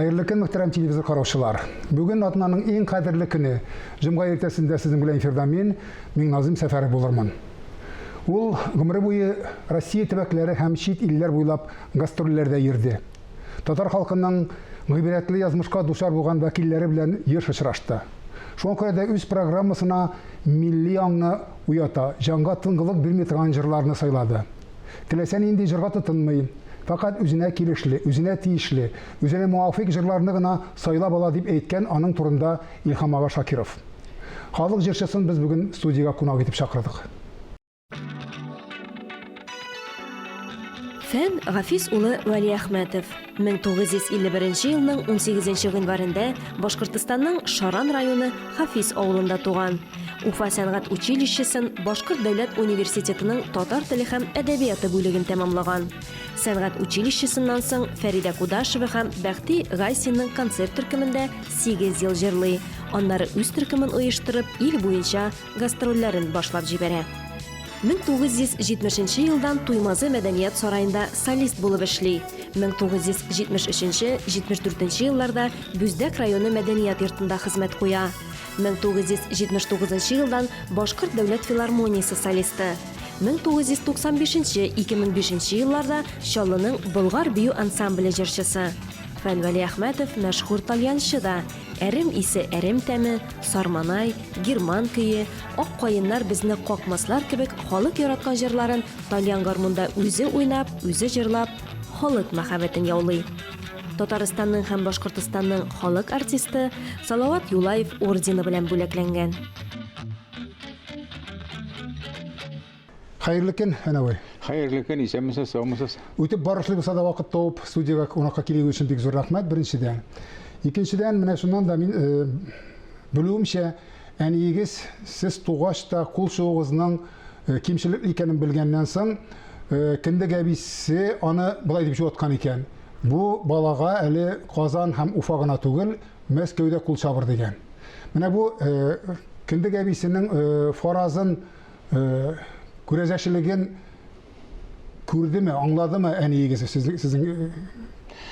Хәерле көн, мөхтәрәм телевизор караучылар. Бүген атнаның иң кадерле көне. Җомга иртәсендә сезнең белән эфирда мин, Миңназым Сәфәров булырмын. Ул гомере буе Россия төбәкләре һәм чит илләр буйлап гастрольләрдә йөрде. Татар халкының гыйбрәтле язмышка дучар булган вәкилләре белән еш очрашты. Шуңа күрә дә үз программасына милли аңны уята, җанга тынгылык бирми торган җырларны сайлады. Теләсә нинди җырга тотынмый, фәкать үзенә килешле, үзенә тиешле, үзенә муафыйк җырларны гына сайлап ала, дип әйткән аның турында Илһам ага Шакиров. Халык җырчысын без бүген студиягә кунак итеп чакырдык. Фән Гафиз улы Вәлиәхмәтов, 1951 елның 18 гыйнварендә Башкортостанның Шаран районы Хафиз авылында туган. Уфа сәнгать училищесын, Башкорт дәүләт университетының татар теле һәм әдәбияты бүлеген тәмамлаган. Сәнгать училищесыннан соң Фәридә Кудашева һәм Бәхти Гайсинның концерт төркемендә сигез ел җырлый, аннары үз төркемен оештырып, ил буенча гастрольләрен башлап җибәрә. 1970 нче елдан Туймазы мәдәният сараенда солист булып эшли. 1973-74 нче елларда Бүздәк районы мәдәният йортында хезмәт куя. 1979 нчы елдан Башкорт дәүләт филармониясе солисты. 1995-2005 нче елларда Чаллының Болгар бию ансамбле җырчысы. Фән Вәлиәхмәтов мәшһүр тальянчы да. Әрем исе әрем тәме, Сарманай, Герман көе, Ак каеннар безне какмаслар кебек халык яраткан җырларын тальян гармунда үзе уйнап, үзе җырлап, халык мәхәббәтен яулый. Татарстанның һәм Башкортостанның халык артисты Салават Юлаев ордены белән бүләкләнгән. Хәерле көн, Әнәвәй. Хәерле көн, исәнмесез, саумысыз. Үтеп барышлый булса да вакыт табып, студиягә кунакка килүегез өчен бик зур рәхмәт, беренчедән. Икенчедән, менә шуннан да мин э, белүемчә, әниегез сез тугач та кул чугыгызның э, кимчелекле икәнен белгәннән соң, э, кендек әбисе аны болай дип җуаткан икән. Бу балага әле Казан һәм Уфа гына түгел, Мәскәүдә кул чабыр дигән. Менә бу э, кендек әбисенең э, фаразын Күрәзәчелеген күрдеме, аңладымы әниегез сезнең, сезнең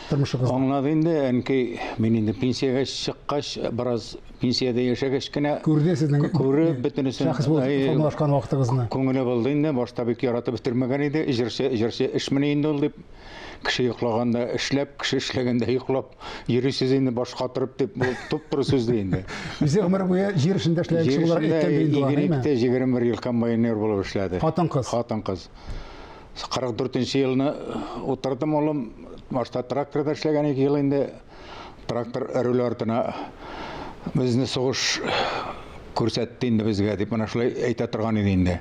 тормышыгызда? Аңлады инде, әнкәй, мин инде пенсиягә чыккач, бераз пенсиядә яшәгәч кенә күрде сезнең күреп бөтенесен шәхес булып формалашкан вакытыгызны. Күңеле булды инде, башта бик яратып бетермәгән иде, җырчы, җырчы эшмени инде ул дип. Кеше йоклаганда эшләп, кеше эшләгәндә йоклап йөрисез инде баш катырып дип, бу туп-туры сүз ди инде. Үзе гомер буе җир эшендә эшләгән кеше буларак әйткән ди инде алар, әйме? 21 ел комбайнер булып эшләде. Хатын-кыз. Хатын-кыз. 44 елны утырдым улым, башта тракторда эшләгән 2 ел инде. Трактор руль артына безне сугыш күрсәтте инде безгә дип менә шулай әйтә торган иде инде.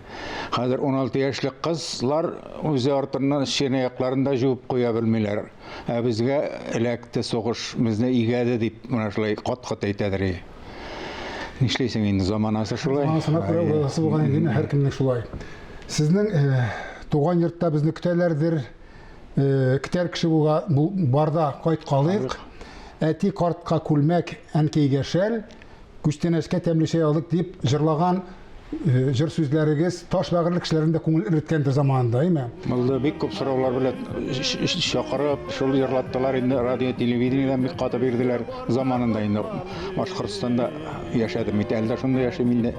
Хәзер 16 яшьлек кызлар үзе артыннан чынаякларын да җуып куя белмиләр. Ә безгә эләкте сугыш, безне игәде дип менә шулай кат-кат әйтәдер. Нишлисең инде, заманасы шулай. Заманасына күрә уйласы булган инде, һәркемнең шулай. Сезнең э, туган йортта безне көтәләрдер, Э, көтәр кеше булга барда кайткалыйк. Әти картка күлмәк, әнкәйгә шәл, күчтәнәчкә тәмле чәй алдык дип җырлаган э, җыр сүзләрегез таш бәгырьле кешеләрнең дә күңел эреткәндер заманында, әйме? Булды, бик күп сораулар белән чакырып, шул җырлаттылар инде, радио, телевидениедән бик каты бирделәр заманында инде. Башкортстанда яшәдем бит, әле дә шунда яшим инде.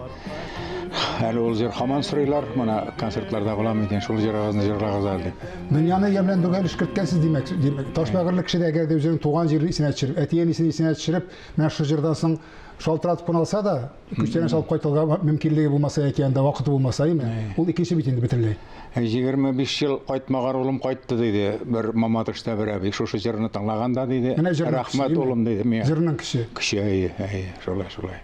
Әле ул җыр һаман сорыйлар, менә концертларда булам икән, шул җырыгызны җырлагыз әле дип. Дөньяны ямьләндерүгә өлеш керткәнсез, димәк, димәк, таш бәгырьле кеше дә әгәр дә үзенең туган җирен исенә төшереп, әти-әнисен исенә төшереп, менә шул җырдан соң шалтыратып кына алса да, күчтәнәч алып кайтырга мөмкинлеге булмаса яки анда вакыты булмаса, әйме? Ул икенче бит инде бөтенләй. 25 ел кайтмаган улым кайтты, диде бер Мамадышта бер әби. Шушы җырны тыңлаганда, диде. Рәхмәт, улым, диде миңа. Җырның көче. Көче, әйе, әйе, шулай, шулай.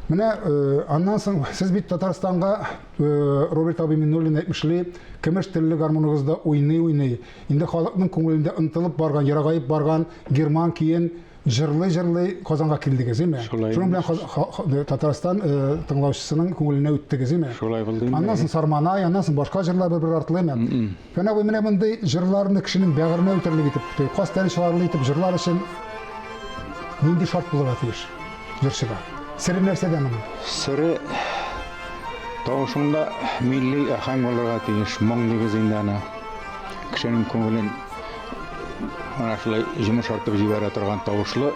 Менә э, аннан соң сез бит Татарстанга э, Роберт абый Миннуллин әйтмешли, көмеш телле гармуныгызда уйный-уйный, инде халыкның күңелендә онытылып барган, ерагаеп барган герман көен җырлый-җырлый Казанга килдегез, әйме? Шулай. Шуның белән Татарстан э, тыңлаучысының күңеленә үттегез, әйме? Шулай булды. Аннан соң Сарманай, аннан соң башка җырлар бер-бер артлы, әйме? Фән абый, менә мондый җырларны кешенең бәгыренә үтәрлек итеп, каз тәне чыгарлы итеп җырлар өчен нинди шарт булырга тиеш җырчыда? Сере нәрсәдә моның? Сере тавышыңда милли аһәң булырга тиеш, моң дигез инде аны. Кешенең күңелен менә шулай җомшартып җибәрә торган тавышлы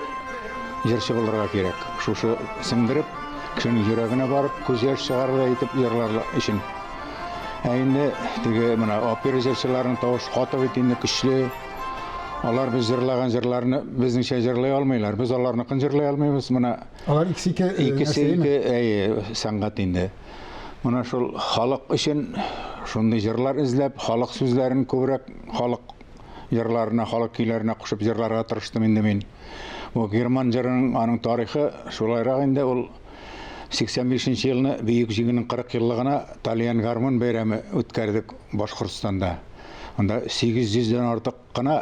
җырчы булырга кирәк. Шушы сеңдереп, кешенең йөрәгенә барып, күз яшь чыгарырдай итеп җырлар өчен. Ә инде теге менә опера җырчыларының тавыш каты бит инде көчле. Алар без җырлаган җырларны безнеңчә җырлый алмыйлар. Без аларныкын җырлый алмыйбыз. Менә Алар икесе ике э, икесе ике әйе, сәнгать инде. Менә шул халык өчен шундый җырлар эзләп, халык сүзләрен күбрәк халык җырларына, халык көйләренә кушып җырларга тырыштым инде мин. Бу герман җырының аның тарихы шулайрак инде ул 85 нче елны Бөек Җиңүнең 40 еллыгына тальян гармун бәйрәме үткәрдек Башкортстанда. Анда 800 дән артык кына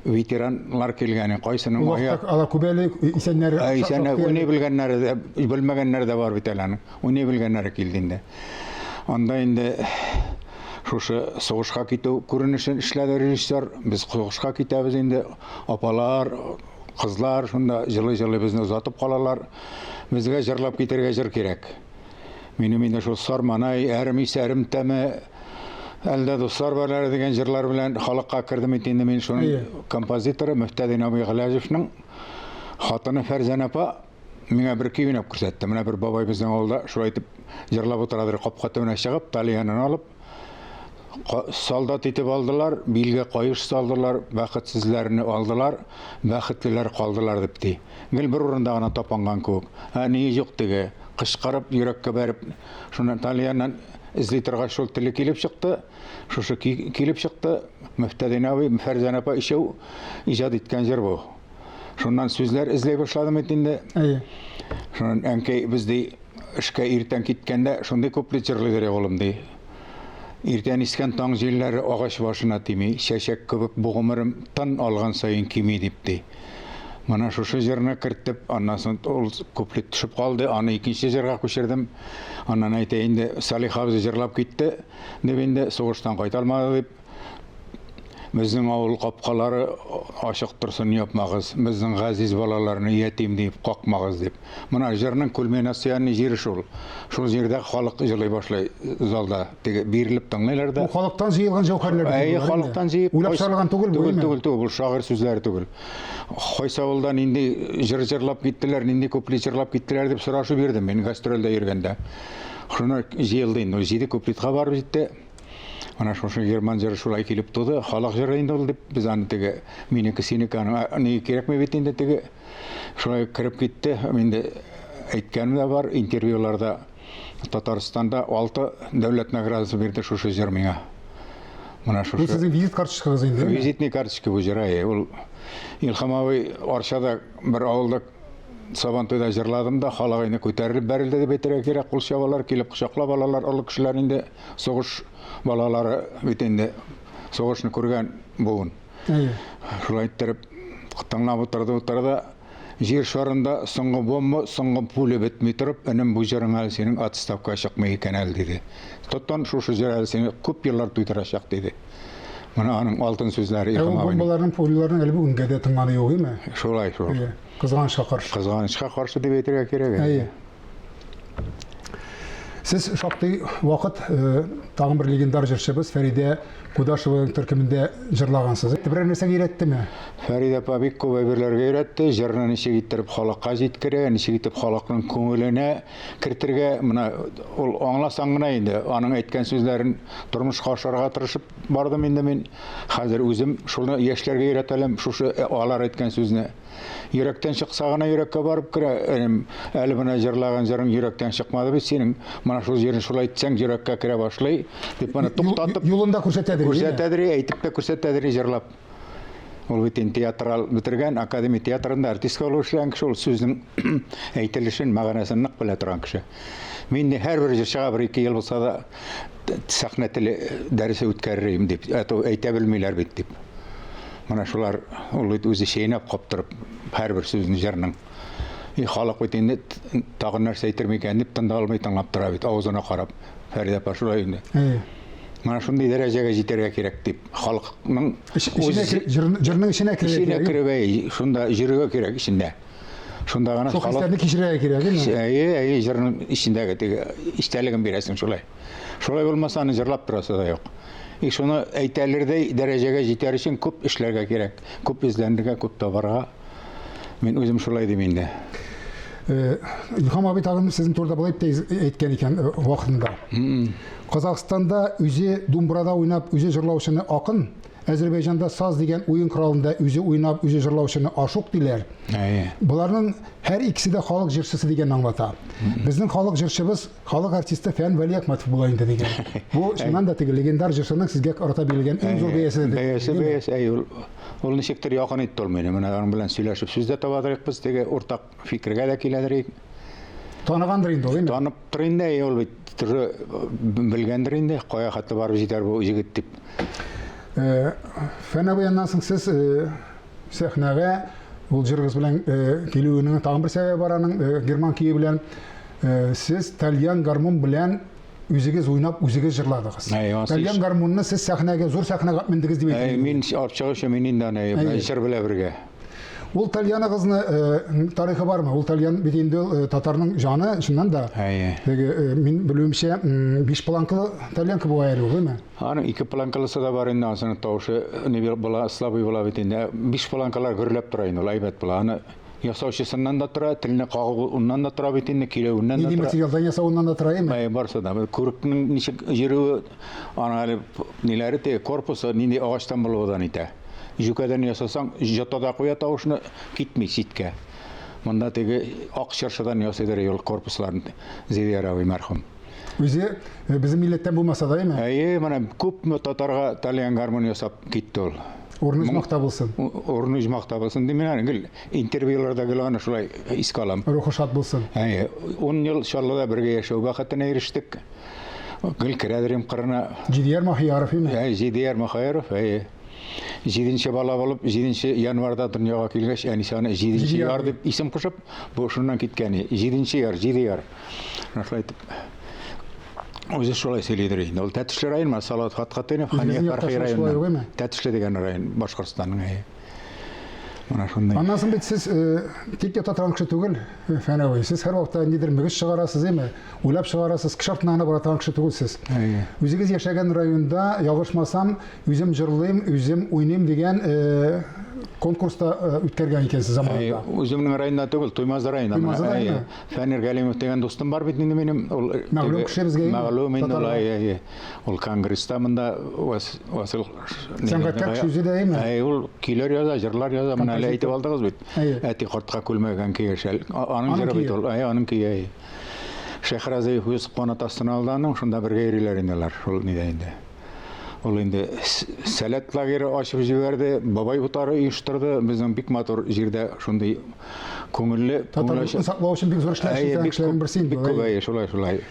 ветеранлар килгән. Кайсының Ул аяк алар күп әле исәннәре. Исәннәр уйный белгәннәре дә, белмәгәннәре дә бар бит әле аның. Уйный белгәннәре килде инде. Анда инде шушы сугышка китү күренешен эшләде режиссер. Без сугышка китәбез инде. Апалар, кызлар шунда җылый-җылый безне озатып калалар. Безгә җырлап китәргә җыр кирәк. Минем инде шул Сарманай, Әрем исәрем тәме, Әлдә дуслар бар әле дигән җырлар белән халыкка кердем бит инде мин шуның композиторы Мөфтәдин абый Гыйләҗевның хатыны Фәрзәнә апа миңа бер көй уйнап күрсәтте. Менә бер бабай безнең авылда шулай итеп җырлап утырадыр, капка төбенә чыгып, тальянын алып, Солдат итеп алдылар, билгә каеш салдылар, бәхетсезләрне алдылар, бәхетлеләр калдылар дип ди. Гел бер урында гына тапанган кебек. Ә ни юк теге, кычкырып, йөрәккә бәреп, шуннан тальяннан эзли торгач шул теле килеп чыкты, шушы килеп чыкты. Мөфтәдин абый, Фәрзәнә апа өчәү иҗат иткән җыр бу. Шуннан сүзләр эзли башладым бит инде. Әйе. Шуннан әнкәй без ди Эшкә иртән киткәндә шундый куплет җырлыйдыр улым, ди. Иртән искән таң җилләре агач башына тими, чәчәк кебек бу гомерем тын алган саен кими, дип ди. Менә шушы җырны кертеп, аннан соң ул куплет төшеп калды, аны икенче җырга күчердем. Аннан әйтә инде, Салих абзый җырлап китте, дип инде, сугыштан кайта алмады, дип. Безнең авыл капкалары ачык торсын, япмагыз. Безнең газиз балаларны ятим дип какмагыз дип. Менә җырның кульминационный җире шул. Шул җирдә халык җылый башлый залда. Теге бирелеп тыңлыйлар да. Бу халыктан җыелган җәүһәрләр бит. Әйе, халыктан җыеп. Уйлап чыгарылган түгел бу. Түгел, түгел, түгел. Бу шагыйрь сүзләре түгел. Кайсы авылда нинди җыр җырлап киттеләр, нинди куплет җырлап киттеләр дип сорашып йөрдем мин гастрольдә йөргәндә. Шуны җыелды инде. Җиде куплетка барып җитте. Менә шушы герман җыры шулай килеп туды. Халык җыры инде ул дип без аны теге минеке синеке аның ни кирәкми бит инде теге. Шулай кереп китте. Инде әйткәнем дә бар, интервьюларда Татарстанда 6 дәүләт наградасы бирде шушы җыр миңа. Менә шушы. Бу сезнең визит карточкагыз инде. Визитный карточка бу җыр, әйе. Ул Илһам абый Арчада бер авылда Сабантуйда җырладым да, халык инде күтәрелеп бәрелде дип әйтергә кирәк, кул чабалар, килеп кочаклап алалар, олы кешеләр инде, сугыш балалары бит инде, сугышны күргән буын. Әйе. Шулай иттереп, тыңлап утырды, утырды. Җир шарында соңгы бомба, соңгы пуля бетми торып, энем, бу җырың әле синең отставка чыкмый икән әле, диде. Тоттан шушы җыр әле сине күп еллар туйдырачак, диде. Менә аның алтын сүзләре Ә ул Илһам абыйның. бомбаларның, пуляларның әле бүгенгә дә тыңганы юк, име? Шулай шул. Әйе. Кызганычка каршы. Кызганычка каршы дип әйтергә кирәк. Әйе. Сез шактый вакыт э, тагын бер легендар җырчыбыз Фәридә Кудашеваның төркемендә җырлагансыз. Берәр нәрсәгә өйрәттеме? Фәридә апа бик күп әйберләргә өйрәтте. Җырны ничек иттереп халыкка җиткерә, ничек итеп халыкның күңеленә кертергә. Менә ул аңласаң гына инде, аның әйткән сүзләрен тормышка ашырырга тырышып бардым инде мин. Хәзер үзем шуны яшьләргә өйрәтәлем, шушы э, алар әйткән сүзне. Йөрәктән чыкса гына йөрәккә барып керә. Энем, әле менә җырлаган җырың йөрәктән чыкмады бит синең. Менә шул җирен шулай әйтсәң, йөрәккә керә башлый. Дип моны туктатып юлында күрсәтәдер. Күрсәтәдер, әйтеп тә күрсәтәдер җырлап. Ул бит инде театрал бетергән, академия театрында артистка булып эшләгән кеше, ул сүзнең әйтелешен, мәгънәсен нык белә торган кеше. Мин дә һәрбер җырчыга бер-ике ел булса да сәхнә теле дәресе үткәрер идем дип, ә то әйтә белмиләр бит дип. Менә шулар ул бит үзе чәйнәп каптырып һәрбер сүзне җырның. И халык бит инде тагын нәрсә әйтер микән дип тын да алмый тыңлап тора бит, авызына карап. Фәридә апа шулай инде. Әйе. Менә шундый дәрәҗәгә җитәргә кирәк дип, халыкның эченә җырның эченә керергә Эченә кереп, әй, шунда йөрергә кирәк эчендә. Шунда гына Шул хисләрне кичерергә кирәк, әйеме? Әйе, әйе, җырның эчендәге теге истәлеген бирәсең шулай. Шулай булмаса, аны җырлап торасы да юк. И шуны әйтәлердәй дәрәҗәгә җитәр өчен күп эшләргә кирәк, күп эзләнергә, күп табарга. Мин үзем шулай дим инде. Э, Илһам абый тагын сезнең турыда болай дип әйткән икән э, вакытында. Казахстанда үзе думбрада уйнап, үзе җырлаучыны акын, Әзербәйҗанда саз дигән уен коралында үзе уйнап, үзе җырлаучыны ашук диләр. Әйе. Боларның һәр икесе дә халык җырчысы дигәнне аңлата. Безнең халык җырчыбыз, халык артисты Фән Вәлиәхмәтов була инде дигән. Бу чыннан да теге легендар җырчының сезгә карата бирелгән иң зур бәясе. Бәясе, бәясе, әйе, ул, ул ничектер якын итте ул мине. Менә аның белән сөйләшеп сүз дә табадырык без, теге уртак фикергә дә киләдерик. Таныгандыр инде ул, әйеме? Танып тор инде, әйе, ул бит тоже белгәндер инде, кая хәтле барып җитәр бу җегет дип. Э, Фән абый, аннан соң сез э, сәхнәгә ул җырыгыз белән э, килүенең тагын бер сәбәбе бар аның, герман көе белән. Сез тальян гармун белән үзегез уйнап, үзегез җырладыгыз. Тальян гармунны сез сәхнәгә, зур сәхнәгә мендегез дип әйтәм. Мин алып чыгучы мин инде аны җыр белән бергә. Ул тальяныгызны э, тарихы бармы? Ул тальян бит инде ул, э, татарның җаны, чыннан да. Әйе. Теге, э, мин белүемчә, биш планкалы тальянка була әле ул, әйме? Аның ике планкалысы да бар инде, анысының тавышы ни була, слабый була бит инде. Биш планкалар гөрләп тора инде, ул әйбәт була. Аны ясаучысыннан да тора, телне кагуыннан да тора бит инде, көйләвеннән дә тора. Нинди материалдан ясавыннан да тора, әйме? Әйе, барысы да. Күрекнең ничек йөрүе, аның әле ниләре теге корпусы нинди агачтан булуы итә. Җүкәдән ясасаң, җота да куя тавышны, китми читкә. Монда теге ак чыршыдан ясыйдыр юл корпусларын Зилияр абый мәрхүм. Үзе э, безнең милләттән булмаса да, әйме? Әйе, менә күпме татарга тальян гармун ясап китте ул. Урыны оҗмахта булсын. Урыны оҗмахта булсын дим мин гел интервьюларда гел аны шулай искә алам. Рухы шат булсын. Әйе, 10 ел Чаллыда бергә яшәү бәхетенә ирештек. Гел керәдер кырына. Җидияр Махияров име? Әй, Җидияр Махаяров, әйе. Җиденче бала булып, җиденче январда дөньяга килгәч, әнисе аны җиденче яр дип исем кушып, бу шуннан киткән. Җиденче яр, җиде яр. Менә шулай итеп. Үзе шулай сөйлидер инде. Ул Тәтешле район, Салават Фатхатдинов, Хания Фәрхи районыннан. Тәтешле дигән район, Башкортстанның, әйе. Менә шундый. Аннан соң бит сез э, тик ята торган кеше түгел, э, Фән абый. Сез һәрвакытта ниндидер мөгез чыгарасыз, әйме? Уйлап чыгарасыз, кеше артыннан гына бара торган кеше түгел сез. Әйе. Үзегез яшәгән районда, ялгышмасам, үзем җырлыйм, үзем уйныйм дигән э, конкурста үткәргән икәнсез заманында. Үземнең районда түгел, Туймазы районында. Туймазы районы. Фәнир Галимов дигән дустым бар бит инде минем. Ул мәгълүм кеше безгә. Мәгълүм инде ул, әйе, әйе. Ул конгресста монда Васил Сәнгатькә кеше үзе дә әйме? Әй, ул көйләр яза, җырлар яза. Менә әле әйтеп алдыгыз бит. Әти кортка күлмәк, әнкәйгә шәл. Аның җыры бит ул. Әй, аның көе. Әй. Шәйхразыев үз канат астына алды аның, шунда бергә йөриләр инде алар. Шул нидә инде. Ул инде Сәләт лагере ачып җибәрде, бабай утары оештырды. Безнең бик матур җирдә шундый күңелле, Татарлыкны саклау өчен бик зур эшләр эшләгән кешеләрнең берсе инде. Бик күп, әйе, шулай, шулай.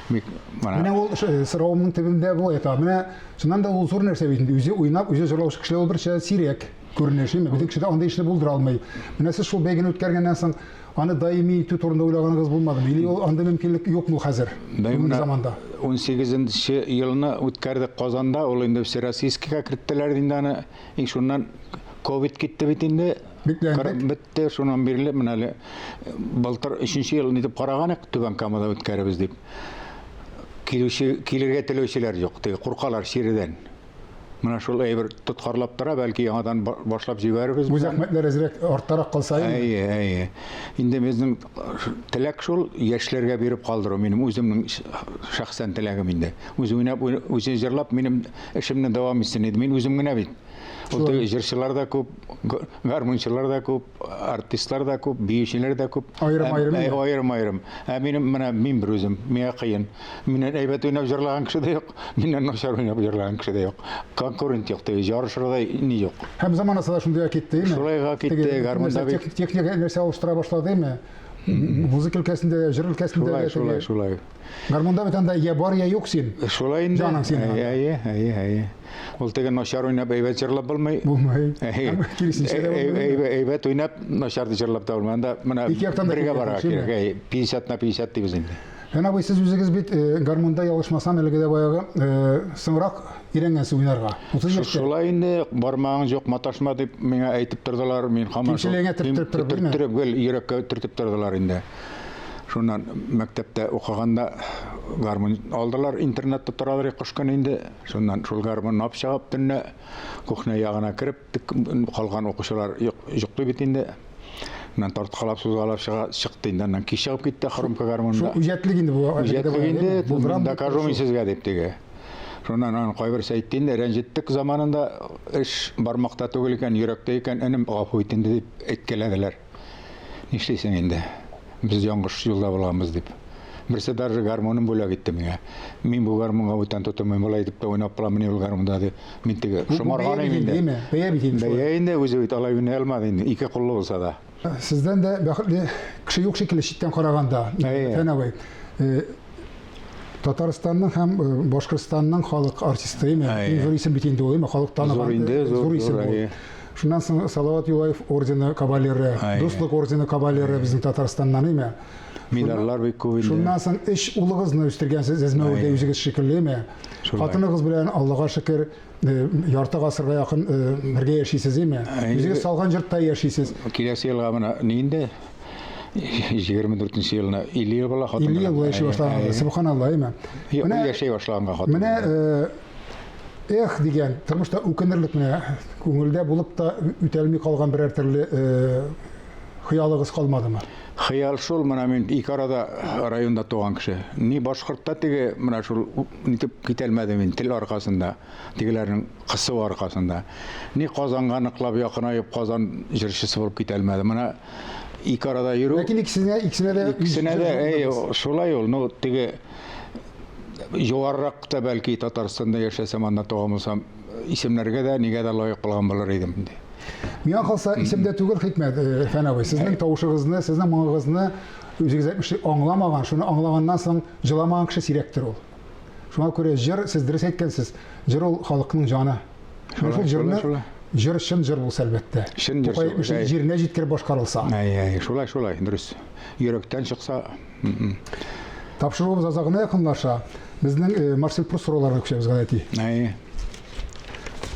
Бик менә ул соравымның төбендә болай ята. Менә чыннан да ул зур нәрсә бит инде. Үзе уйнап, үзе җырлаучы кешеләр ул берчә сирәк күренеш, әйме? Безнең кешедә андый эшне булдыра алмый. Менә сез шул бәйгене үткәргәннән соң аны даими итү турында уйлаганыгыз булмадымы? Или ул андый мөмкинлек юкмы хәзер? Бүгенге заманда. 18 елны үткәрдек Казанда, ул инде Всероссийскийга керттеләр инде аны. И шуннан ковид китте бит инде. Бикләндек. Бетте, шуннан бирле менә әле былтыр өченче ел нитеп караган идек, Түбән Камада үткәрәбез дип. Килүче, килергә теләүчеләр юк, теге куркалар чиредән. Менә шул әйбер тоткарлап тора, бәлки яңадан башлап җибәрербез. Бу зәхмәтләр әзрәк арттарак калса инде. Әйе, әйе. Инде безнең теләк шул, яшьләргә биреп калдыру, минем үземнең шәхсән теләгем инде. Үзе уйнап, үзе җырлап, минем эшемне дәвам итсен иде. Мин үзем генә бит. Ул теге җырчылар да күп, гармунчылар да күп, артистлар да күп, биючеләр дә күп. Аерым-аерым. Аерым-аерым. Ә минем менә мин бер үзем, миңа кыен. Миннән әйбәт уйнап җырлаган кеше дә юк, миннән начар уйнап җырлаган кеше дә юк. Конкурент юк, теге ярышырдай ни юк. Һәм заманасы да шундыйга китте, әйме? Шулайга китте, гармунда бит. Техника нәрсә алыштыра башлады, әйме? Музыка өлкәсендә дә, җыр өлкәсендә дә. Шулай, шулай, шулай. Гармунда бит анда я бар, я юк син. Шулай инде. Җаның синең. Әйе, әйе, әйе. Ул теге начар уйнап әйбәт җырлап булмый. Булмый. Киресенчә дә булмый. Әйбәт уйнап начар җырлап та булмый. Анда менә бергә барырга кирәк. Әйе, 50 на 50 дибез инде. Фән абый, сез үзегез бит э, гармунда ялгышмасам, әлеге дә баягы э, соңрак өйрәнгәнсез уйнарга. 30 яшьтә. Шулай инде, бармагың юк, маташма дип миңа әйтеп тордылар. Мин һаман шул Кимчелегеңә төрттереп торып, димме? Төрттереп, гел йөрәккә төртеп тордылар инде. Шуннан мәктәптә укыганда гармун алдылар, интернатта торалар кыш көне инде. Шуннан шул гармунны алып чыгып, төнлә кухня ягына кереп, калган укучылар йоклый бит инде. Аннан тарткалап, сузгалап чыга, чыкты инде. Аннан кич чыгып китте хромка гармунда. Шул үҗәтлек инде бу. Үҗәтлек инде, докажу мин сезгә дип теге. Шуннан аның кайберсе әйтте инде, рәнҗеттек заманында, эш бармакта түгел икән, йөрәктә икән, энем, гафу ит инде дип әйткәләделәр. Нишлисең инде? Без яңгыш юлда булганбыз дип. Берсе даже гармунын бүләк итте миңа. Мин бу гармунга бүтән тотынмыйм, болай итеп тә уйнап буламыни ул гармунда ди. Мин теге шомарган инде. Бәя бит инде. Бәя инде үзе бит алай уйный алмады инде, ике куллы булса да. Сездән дә бәхетле кеше юк шикелле читтән караганда. Фән абый. Э, Татарстанның һәм э, Башкортстанның халык артисты, әйме? Иң зур исем бит инде ул, әйме? Халык таныган зур инде, э, зур исем ул. Шуннан соң Салават Юлаев ордены кавалеры, Дуслык ордены кавалеры безнең Татарстаннан, әйме? Медальләр бик күп инде. Шуннан соң өч улыгызны үстергәнсез Әзмәвердә үзегез шикелле, әйме? Хатыныгыз белән Аллага шөкер, э, ярты гасырга якын бергә яшисез, әйме? Үзегез салган йортта яшисез. Киләсе елга менә ни инде? 24 нче елны 50 ел була хатын. 50 ел була яши башлаганга. Субханалла, әйме? Менә яши башлаганга хатын. Менә э, эх дигән тормышта үкенерлек менә күңелдә булып та үтәлми калган берәр төрле э, хыялыгыз калмадымы? Хыял шул, менә мин ике арада районда туган кеше. Ни башкортта теге менә шул нитеп китәлмәдем мин тел аркасында. Тегеләрнең кысуы аркасында. Ни Казанга ныклап якынаеп, Казан җырчысы булып китә алмады. Менә ике арада йөрү. Ләкин икесенә, икесенә дә икесенә дә, әй, шулай ул. Ну, теге югарырак та бәлки Татарстанда яшәсәм, анда туган булсам, исемнәргә дә, нигә дә лаек булган булыр идем инде. Миңа калса, исемдә түгел хикмәт, э, Фән абый. Сезнең тавышыгызны, сезнең моңыгызны үзегез әйтмешли аңламаган, шуны аңлаганнан соң җыламаган кеше сирәктер ул. Шуңа күрә җыр, сез дөрес әйткәнсез, җыр ул халыкның җаны. Менә шул җырны җыр чын җыр булса әлбәттә. Чын җыр. Тукай әйтмешли, җиренә җиткереп башкарылса. Әй, әй, шулай, шулай, дөрес. Йөрәктән чыкса. Тапшыруыбыз азагына якынлаша. Безнең э, Марсель Прус сорауларына күчәбез гадәти. Әй.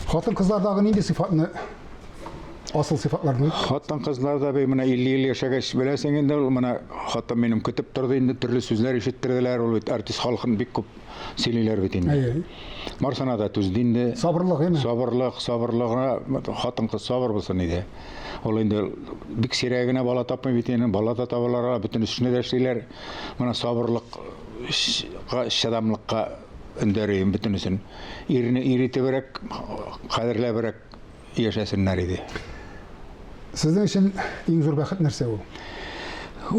Хатын-кызлардагы нинди сыйфатны асыл сыйфатларны? Хатын-кызларда бей менә 50 ел яшәгәч беләсең инде ул менә хатын минем көтеп торды инде төрле сүзләр ишеттерделәр ул бит артист халкын бик күп сөйлиләр бит инде. Әйе. Барсына да түзде инде. Сабырлык, әйме? Сабырлык, сабырлыгына хатын-кыз сабыр булсын иде. Ул инде бик сирәк генә бала тапмый бит инде, бала да табалар, бөтен эшне дә эшлиләр. Менә сабырлыкка, чыдамлыкка өндәрим бөтенесен. Ирне ир итебрәк, кадерләбрәк яшәсеннәр иде. Сезнең өчен иң зур бәхет нәрсә ул?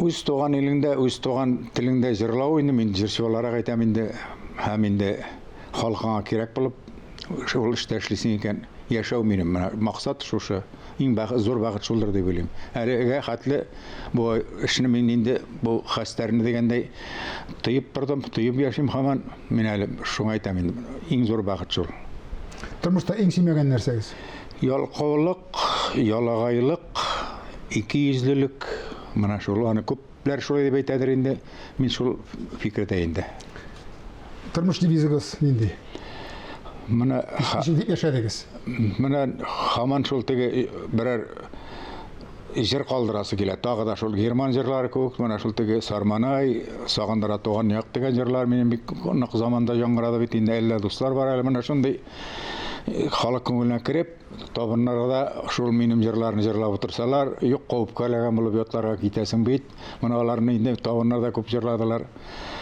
Үз туган илеңдә, үз туган телеңдә җырлау инде, мин җырчы буларак әйтәм инде, һәм инде халкыңа кирәк булып, шул эштә эшлисең икән, яшәү минем менә максат шушы. Иң бәхет, зур бәхет шулдыр дип уйлыйм. Әлегә хәтле бу эшне мин инде бу хәстәрне дигәндәй тоеп тордым, тоеп яшим һаман. Мин әле шуңа әйтәм инде, иң зур бәхет шул. Тормышта иң сөймәгән нәрсәгез? Ялкаулык, ялагайлык, икейөзлелек, менә шул. Аны күпләр шулай дип әйтәдер инде. Мин шул фикердә инде. Тормыш девизыгыз нинди? Менә Ничек дип яшәдегез? Менә һаман шул теге берәр җыр калдырасы килә. Тагы да шул герман җырлары кебек, менә шул теге Сарманай, Сагындыра туган як дигән җырлар минем бик нык заманда яңгырады бит инде. Әллә дуслар бар әле менә шундый э, халык күңеленә кереп, табыннарда шул минем җырларны җырлап утырсалар, юк куып кәләгән булып ятларга китәсең бит. Менә аларны инде табыннарда күп җырладылар.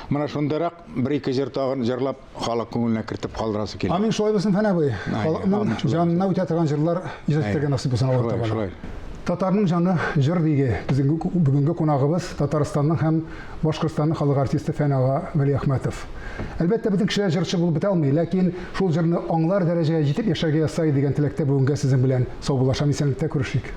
Менә шундыйрак бер-ике җыр тагын җырлап халык күңеленә кертеп калдырасы килә. Амин, шулай булсын, Фән абый. Халыкның җанына үтә торган җырлар иҗат итәргә насыйп булсын Аллаһ Тәгалә. Шулай. Татарның җаны җыр диге. Безнең бүгенге кунагыбыз Татарстанның һәм Башкортстанның халык артисты Фән ага Вәлиәхмәтов. Әлбәттә, бөтен кешеләр җырчы булып бетә алмый, ләкин шул җырны аңлар дәрәҗәгә җитеп яшәргә язса иде дигән теләктә бүгенгә сезнең белән саубуллашам. Исәнлектә күрешик.